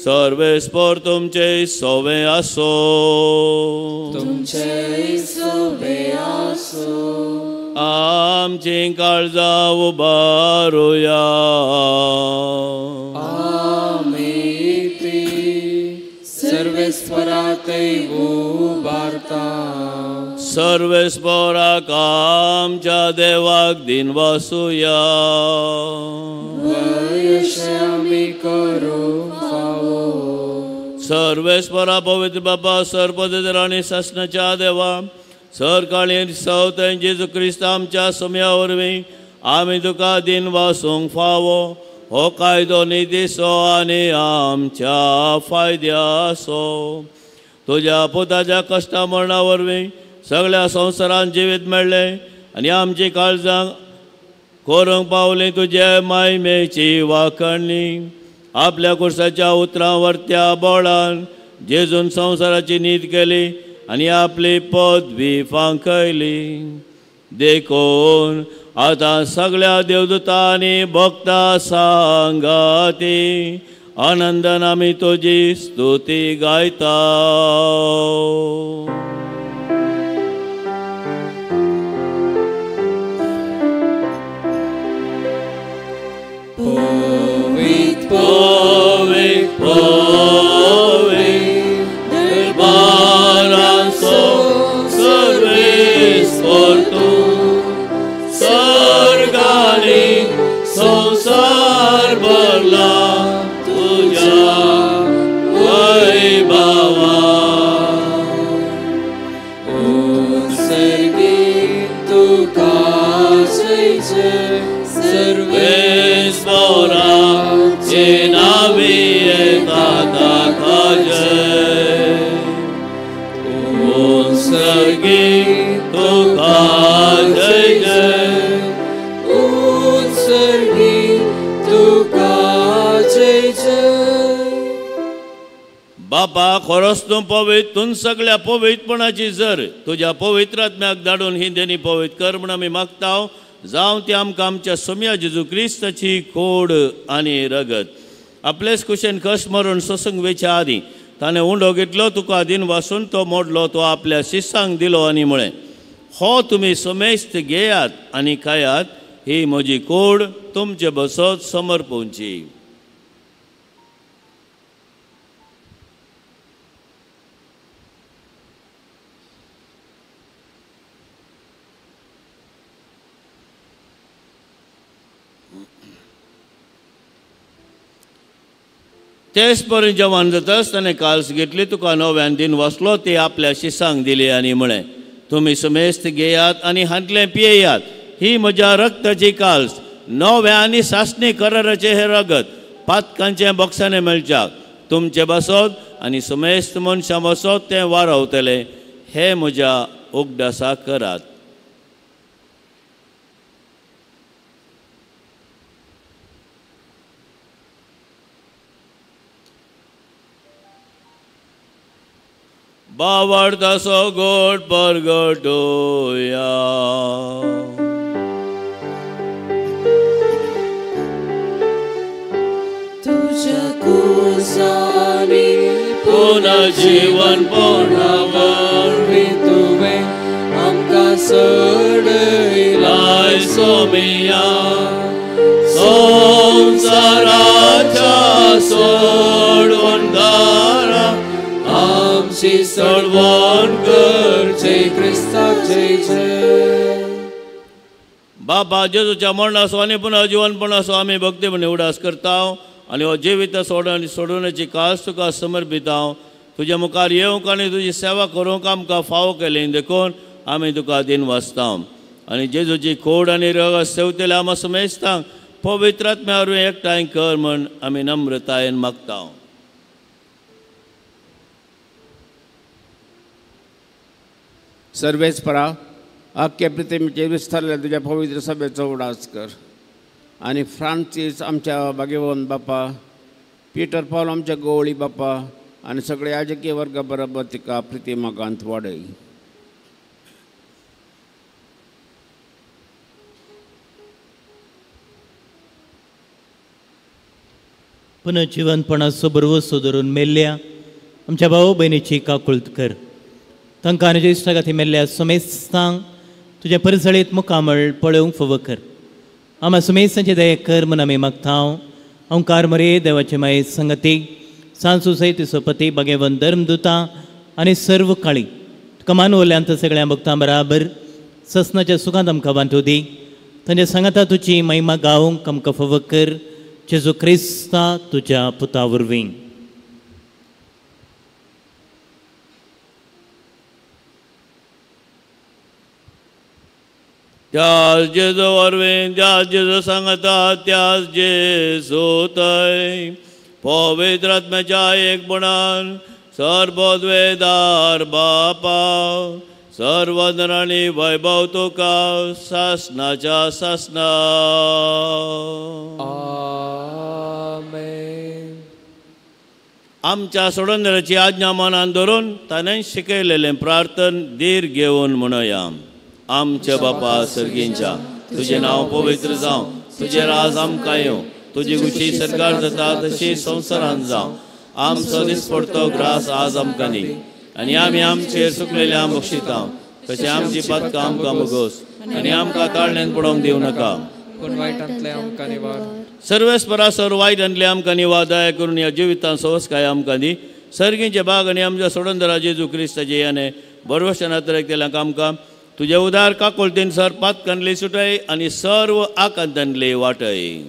सर्वेस्पर तुमचे सोवे आसो. तुमचे सोवे आसो. आमची काळजां उबारुया. आमी ती सर्वेस्परातय उबारता. सर्वेस्पराक आमच्या देवाक दिनवासुया. वयशे आमी करूंक फावो. सर्वेस्परा पवित्र बापा, सर्पदेर आनी सासणाच्या देवा, सरकाळी सवतय जेजू क्रिस्त आमच्या सोम्या वरवीं आमी तुका दिनवासूंक फावो. हो कायदो निधीचो आनी आमच्या फायद्याचो. तुज्या पुताच्या कश्टा मरणा वरवीं सगळ्या संवसारान जिवीत मेळ्ळें आनी आमची काळजां करूंक पावली तुजे मायमेची वाखणी. आपल्या कुर्साच्या उतरां वरत्या बोळान जेजून संवसाराची नीत केली आनी आपली पदवी फांकयली. देखून आतां सगळ्या देवदूतांनी भक्ता सांगाती आनंदान आमी तुजी स्तुती गायता. पवित्र पवित्र पवित्र दरबारांचो सर्वेस्पर तूं सर्गांनी संवसार भरला तुज्या वैभवान. उत्सर्गी तुका जय जय सर्वेस्पराचे नांवी येता ताका जय. उत्सर्गी तुका जय जय. उत्सर्गी तुका जय जय. बापा, खरोच तूं पवित्र, तूं सगळ्या पवित्रपणाची जर तुज्या पवित्र आत्म्याक धाडून ही देणी पवित्र कर म्हूण आमी मागता. जावं ती आमकां आमच्या सोम्या जेजू क्रिस्ताची कोड आनी रगत. आपलेच कुशेन कश्ट मरून सोसूंक वेच्या आदीं ताणें उंडो घेतलो, तुका दिन वासून तो मोडलो, तो आपल्या शिसांक दिलो आनी म्हळें, हो तुमी समेस्त घेयात आनी खायात, ही म्हजी कोड तुमचे बसत समर्पवची. तेच परी जेवण जाताच ताणें काल्स घेतली, तुका नव्यान दिन वाचलो, ती आपल्या शिसांक दिली आनी म्हळें, तुमी समेस्त घेयात आनी हांतलें पियेयात, ही म्हज्या रक्ताची काल्स, नव्या आनी सासणी कराराचें हें रगत पातकांचें बक्षाणें मेळच्याक तुमचें बसत आनी समेस्त मनशां बसत तें वारवतलें. हें म्हज्या उगडासा करात. बावडतासो गोड परगटोया. तुझ्या कुसानी पुनः जीवन वरवीं तुवें आमकां सोडयलाय सोमिया. संवसाराच्या सोडवणदारा आमची सोडवण कर जय क्रिस्ताक जय जय. बाबा जेजूच्या मरणाचो आनी पुनः जिवनपणाचो आमी भक्तीपणी उडास करता आनी हो जिवीत सोडून सोडवण्याची कास तुका समर्पिता. तुज्या मुखार येवंक आनी तुजी सेवा करूंक आमकां फावो केली देखून आमी तुका दिन वाचता. आनी जेजूची खोड आनी रगत सेवतल्या आमा समेस्तांक पवित्र आत्म्या वरवीं एकठांय कर म्हण आमी नम्रतायेन मागता. सर्वेस्परा आख्या पृथ्वीचेर विस्तारल्या तुज्या पवित्र सभेचो उडास कर आनी फ्रांसीस आमच्या भाग्यवन बापा, पीटर पावल आमच्या गोवळी बापा आनी सगळे राजकीय वर्गा बरोबर तिका प्रिती मागांत वाडय. पुनर्जिवनपणाचो भरवसो धरून मेल्ल्या आमच्या भाव भयणीची काकुळत कर. तांकां आनी ज्येश्ठा मेल्ल्या समेस्तांक तुज्या परजळीत मुखामळ पळोवंक फावो कर. आमा सुमेसांचे दया कर म्हूण आमी मागता. ओंकार मरे देवाचे माये संगती सांसू सयत सोपती बागेवन धर्मदुतां आनी सर्व काळी तुका मानवल्यांत सगळ्या भक्तां बराबर ससनाच्या सुखांत आमकां वांटू दी. तांच्या सांगाता तुजी महिमा गावंक आमकां फावो कर. जेजू क्रिस्ता तुज्या पुता वरवीं. त्यास जेजू वरवीं, त्यास जेजू सांगता, त्यास जेजू थंय पवित्र आत्म्याच्या एकपणान सर्वद्वेदार बापा सर्वधन आनी वैभव तुका सासनाच्या सासना. आमेन. आमच्या सोडणदाराची आज्ञा मनान धरून ताणें शिकयलेलें प्रार्थन धीर घेवन म्हणया. आमच्या बापा सर्गींच्या, तुजें नांव पवित्र जावं, तुजें राज आमकां येवं, तुजी खुशी सरकार जाता तशी संवसारांत जावं. आमचो दिसपडतो ग्रास आज आमकां दी आनी आमी आमचेर सुकलेल्या बक्षिता तशें आमची पातकां आमकां मुगोस आनी आमकां ताळण्यान पडोवंक दिवं नाका, पूण वायटांतलें आमकां निवार. सर्वेस्परा सर्व वायटांतलें आमकां निवार दया करून ह्या जिवितांत सवसकाय आमकां दी. सर्गींचे बाग आनी आमच्या सोडंदरा जेजू क्रिस्ताचे याने बरवशान अतरेकतेल्या आमकां तुजे उदार काकुळतीन सर पातकांतली सुटय आनी सर्व आकांतांतली वाटय.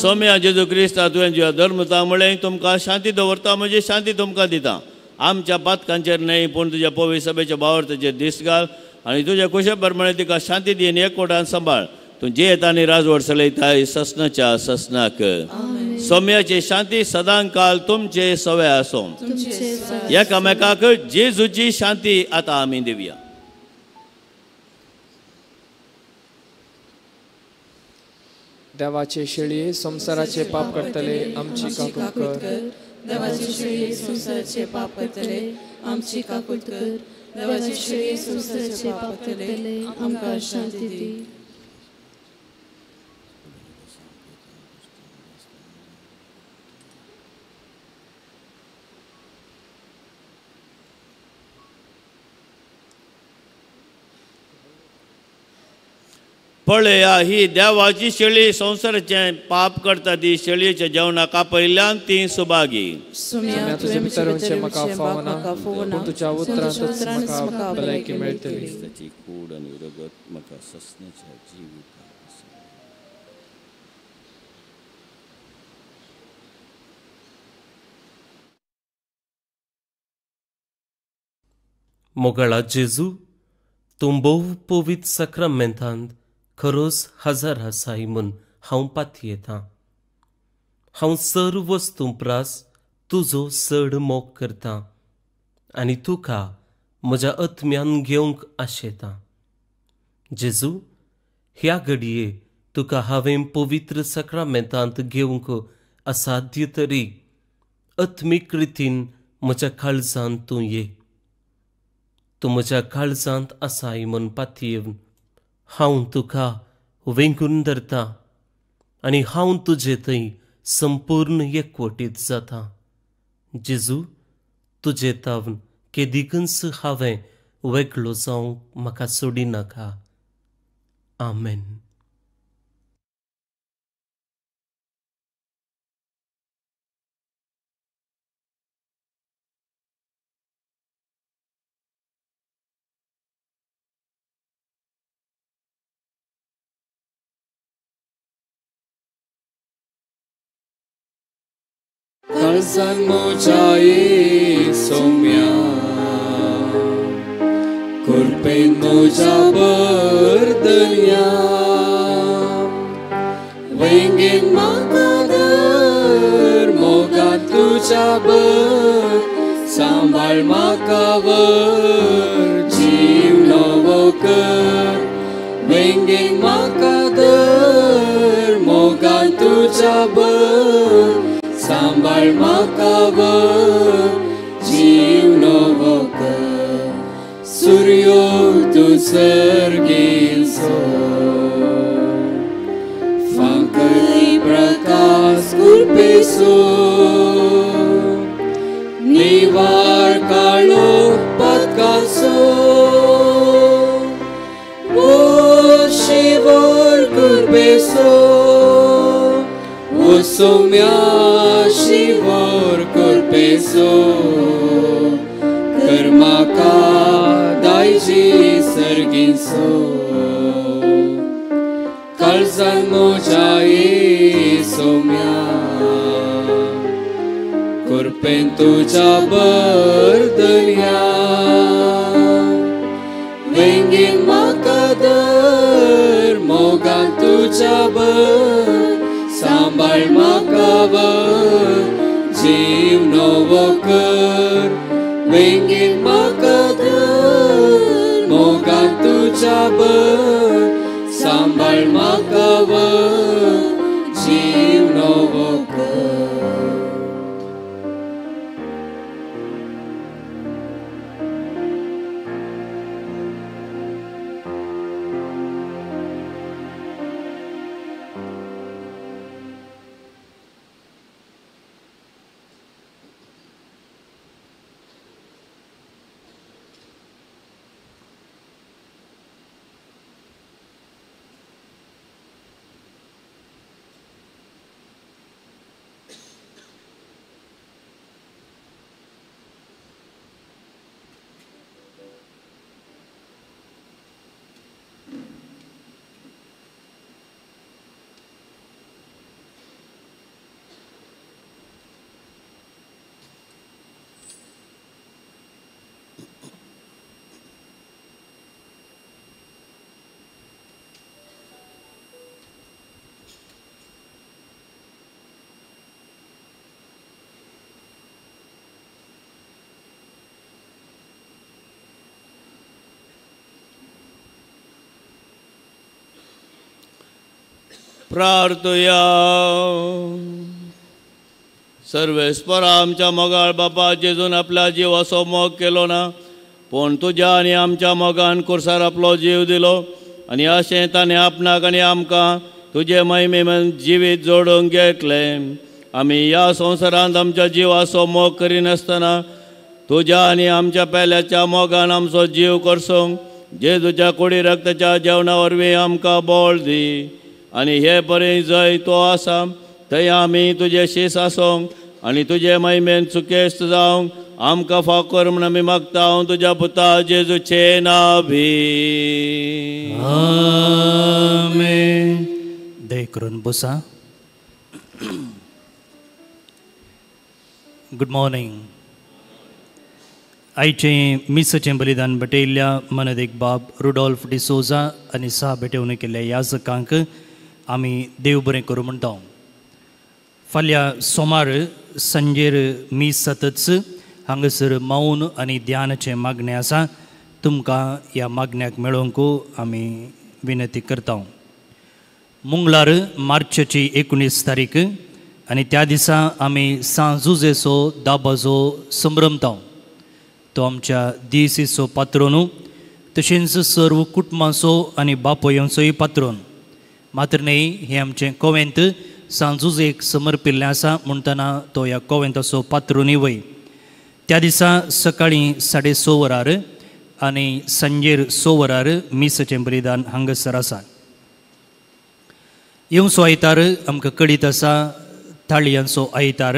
सोम्या जेजू क्रिस्ता तुवें तुज्या धर्मता म्हळें तुमकां शांती दवरता, म्हजी शांती तुमकां दिता. आमच्या पातकांचेर न्हय पूण तुज्या पवित्र सभेच्या भावार्थाचेर दीस घाल आनी तुज्या कुशे प्रमाणे तिका शांती दी आनी एकवटान सांबाळ. तूं जियेता आनी राजवट चलयताय ससनाच्या ससनाक. सोम्याची शांती सदांकाल तुमचे सवे आसूं. एकामेकाक जेजूची शांती आतां आमी दिवया. देवाचे शेळये संवसाराचे पाप करतले आमची काकूळ कर. देवाचे शेळये संवसाराचे पाप करतले आमची काकूळ कर. देवाचे शेळये संवसाराचे पाप करतले आमकां शांती दी. पळया ही देवाची शेळी संवसाराचें पाप करता ती शेळयेच्या जेवणाक आपयल्यान ती सुभागी. सोम्या तुजे भितर वचचें म्हाका फावना, पूण तुज्या उतरांतच म्हाका भलायकी मेळटली. ताची कूड आनी रगत म्हाका ससनाच्या जिविताक. मोगाळा जेजू, तूं भोव पवित्र साक्रामेंतांत खरोच हजर आसाय म्हूण हांव पातयेतां. हांव सर्व वस्तूं प्रास तुजो चड मोग करतां आनी तुका म्हज्या आत्म्यान घेवंक आशेतां. जेजू, ह्या घडये तुका हांवें पवित्र साक्रामेंतांत घेवंक असाध्य तरी आत्मीक रितीन म्हज्या काळजांत तूं ये. तूं म्हज्या काळजांत आसाय म्हूण पातयेवन हांव तुका वेंगून धरता आनी हांव तुजे थंय संपूर्ण एकवटीत जाता. जेजू, तुजे तावन केदिकूच हांवें वेगळो जावंक म्हाका सोडिनाका. आमेन. काळजान म्हज्या सोम्या कृपेन म्हज्या बरदल्या वेंगेन म्हाका धर मोगान तुज्या भर सांबाळ म्हाका वर जीव नवो कर वेंगेन म्हाका धर मोगान तुज्या भर सांबाळ म्हाका वर जीव नवो कर. सूर्यो तूं सर्गीचो फांकय प्रकाश कृपेचो निवार काळो पदकाचो ओ शिवर कृपेचो ओ सोम्या शिवर कृपेचो कर म्हाका दायजी सर्गीचो. काळजान म्हज्या सोम्या कृपेन तुज्या बरदल्या वेंगेन म्हाका धर मोगान तुज्या भर सांबाळ म्हाका वर जीव नवो कर वेंगेन म्हाका धर मोगान तुज्या भर सांबाळ म्हाका वर जीव नवो कर. प्रार्थया. सर्वेस्परा आमच्या मोगाळ बापा जेजून आपल्या जिवाचो मोग केलो ना, पूण तुज्या आनी आमच्या मोगान कुर्सार आपलो जीव दिलो आनी अशें ताणें आपणाक आनी आमकां तुजे महिमेन जिवीत जोडूंक घेतलें. आमी ह्या संवसारांत आमच्या जिवाचो मोग करिनासतना तुज्या आनी आमच्या पेल्याच्या मोगान आमचो जीव करसूंक जेजूच्या कुडी रक्ताच्या जेवणा वरवीं आमकां बळ दी. आनी हे बरें जंय तो आसा थंय आमी तुजे शीस आसूंक आनी तुजे महिमेन सुकेस्त जावंक आमकां फाव कर म्हूण आमी मागता तुज्या पुता जेजूचे नांवी. आमेन. दया करून बसा. Good morning. आयचें मिसाचें बलिदान भेटयल्ल्या मनदेक बाब रुडोल्फ डिसोजा आनी सा भेटेवन केल्ल्या याजकांक आमी देव बरें करूं म्हणटा. फाल्यां सोमार सांजेर मीस जातच हांगासर मौन आनी ध्यानाचें मागणें आसा. तुमकां ह्या मागण्याक मेळोवंक आमी विनंती करता. मंगळार मार्चाची 19 तारीख आनी त्या दिसा आमी सांत जुजेचो दाबाजो संभ्रमता. तो आमच्या दिसीचो पात्रोनू तशेंच सर्व कुटुंबाचो आनी बापोयांचोय पात्रोन. मात्र न्हय हें आमचें कोवेंत सांत जुजेक समर्पिल्लें आसा म्हणटना तो ह्या कोवेंताचो पात्रोनूय वय. त्या दिसा सकाळीं 6:30 वरार आनी सांजेर 6 वरार मिसाचें बलिदान हांगासर आसा. येवचो आयतार आमकां कळीत आसा थाळयांचो आयतार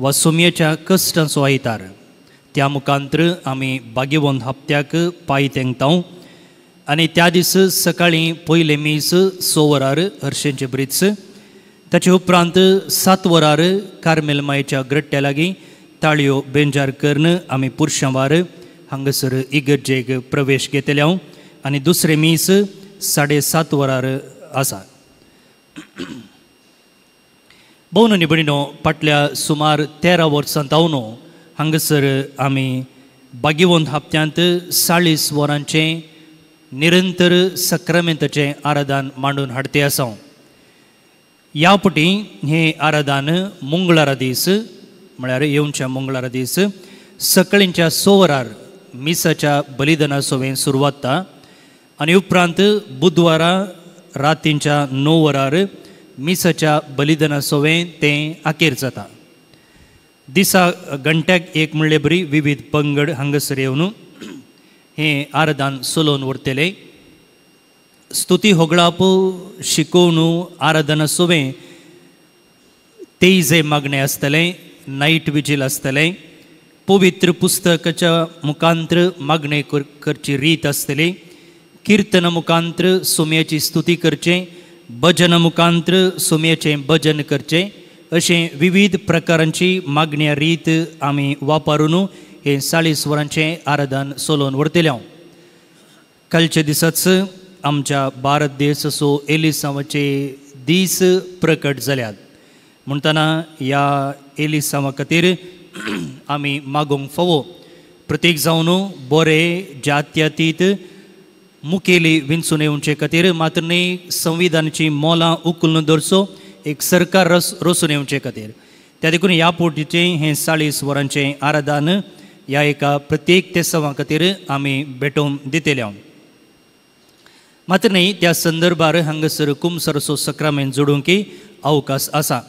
वा सोमयेच्या कश्टांचो आयतार. त्या मुखांत्र आमी बागेवंत हप्त्याक पांय तेंकता आनी त्या दीस सकाळीं पयलें मीस 6 वरार हर्शेंचें ब्रिज, ताचे उपरांत 7 वरार कार्मेल मायच्या ग्रट्ट्या लागीं ताळयो बेंजार करून आमी पुरशांवार हांगासर इगर्जेक प्रवेश घेतले हांव आनी दुसरें मीस 7:30 वरार आसा. भोवनो भयणीनो, फाटल्या सुमार 13 वर्सां जावन हांगासर आमी बागेवंत हप्त्यांत 40 वरांचें निरंतर सक्रामेंताचें आराधन मांडून हाडते आसा. ह्या पटी हें आराधन मंगळारा दीस म्हळ्यार येवच्या मंगळारा दीस सकाळींच्या 6 वरार मिसाच्या बलिदाना सोवें सुरवात आनी उपरांत बुधवारा रातींच्या 9 वरार मिसाच्या बलिदाना सोवें तें अखेर जाता. दिसा घंट्याक एक म्हणले बरी विविध पंगड हांगासर येवन हें आराधन चलोवन व्हरतले. स्तुती होगळाप शिकोवन आराधना सोवें तेय मागणें आसतलें, नायट विजील आसतलें, पवित्र पुस्तकाच्या मुखांत्र मागणें करची रीत आसतली, किर्तना मुखांत्र सोम्याची स्तुती करचें, भजना मुखांत्र सोम्याचें भजन करचें, अशें विविध प्रकारांची मागण्या रीत आमी वापरून हें 40 वरांचें आराधन चलोवन व्हरतले हांव. कालच्या दिसाच आमच्या भारत देश असो एलिसांवाचे दीस प्रकट जाल्यात म्हणटना ह्या एलिसांवा खातीर आमी मागूंक फावो. प्रत्येक जावन बरे जात्यातीत मुखेली विंचून येवचे खातीर मात्र न्हय संविधानाची मोलां उखलून दवरचो एक सरकार रसून येवचे खातीर. त्या देखून ह्या पोटीचें हें 40 वरांचें आराधन ह्या एका प्रत्येक तेसांवा खातीर आमी भेटोवन दितले हांव. मात्र न्हय त्या संदर्भार हांगासर कुमसरसो सक्रामेंत जोडूंक अवकाश आसा.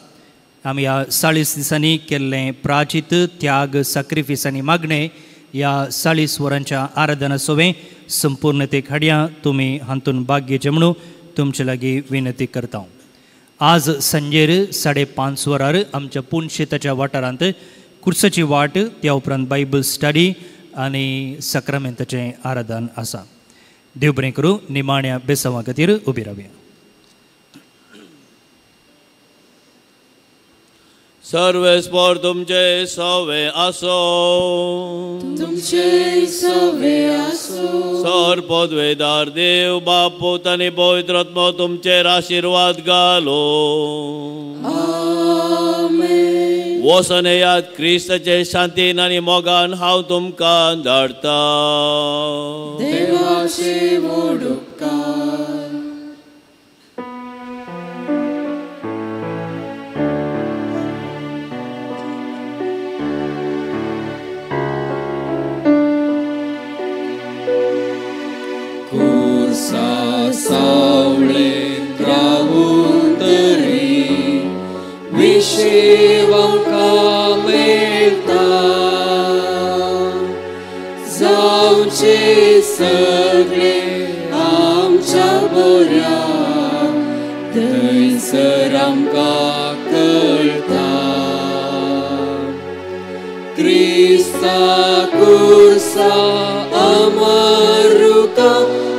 आमी ह्या 40 दिसांनी केल्लें प्राचित त्याग साक्रिफीस आनी मागणें ह्या 40 वरांच्या आराधना सोवें संपूर्णतेक हाडया. तुमी हातून भाग घेवचें म्हणून तुमचे लागीं विनंती करता. आज सांजेर 5:30 वरार आमच्या पुनशेताच्या वाठारांत कुर्साची वाट, त्या उपरांत बायबल स्टडी आनी सक्रामेंताचें आराधन आसा. देव बरें करूं. निमाण्या बेसांवा खातीर उबी रावया. सर्वेस्पर तुमचे सवे आसो, तुमचे सवे आसो. सर पदवेदार देव बाप पूत आनी पवित्र आत्मो तुमचेर आशिर्वाद घालो. आमेन. वचोन येयात क्रिस्ताचे शांतीन आनी मोगान हांव तुमकां धाडटा. देवाचे व्हड उपकार. सावळेंत रावून तरी विशेव आमकां मेळटा, जावचें सगळें आमच्या बऱ्याक थंयसर आमकां कळटा. क्रिस्ता कुर्सा अमरुका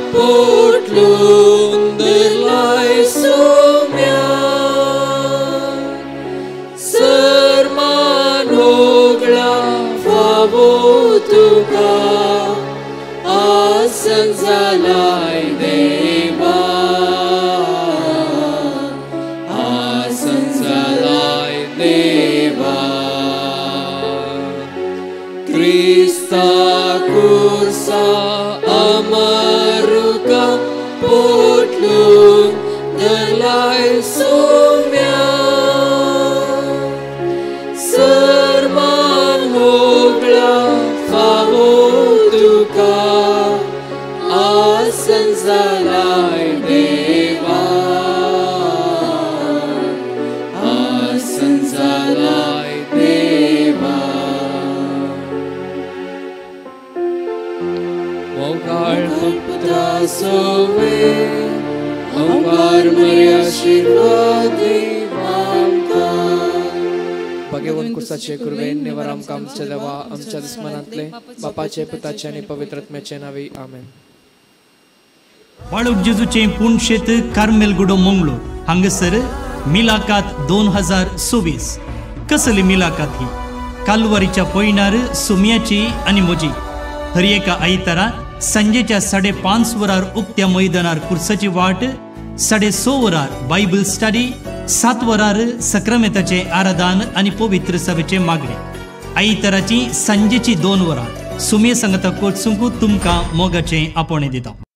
पोटलून धरलाय सोम्या, सरमान होगळा फावो तुका आसन जालाय देवा, आसन जालाय देवा. क्रिस्ता कुर्सा अमरुका पोटलून धरलाय सोम्या, आसन जालाय देवा आसन जालाय देवा मोगाळ पुत्रा सोवे ओंकार मरे आशीर्वाद भगवंत कुर्साचे कृपेन निवार आमकां आमच्या देवा आमच्या दुस्मनांतले बापाचे पुताचे आनी पवित्र आत्म्याचे नांवी आमेन. बाळूक जेजूचें पुणशेत कार्मेलगुडो मंगळूर हांगासर मिलाकात 2024. कसली मिलाकात ही? कालवारीच्या पयणार सुम्याची आनी म्हजी. हर एका आयतारा सांजेच्या 5:30 वरार उक्त्या मैदानार कुर्साची वाट, 6:30 वरार बायबल स्टडी, 7 वरार सक्रामेताचें आराधन आनी पवित्र सभेचें मागणें. आयताराची सांजेची 2 वरां सुमे सांगता कोचसूंक तुमकां मोगाचें आपोवणें दिता.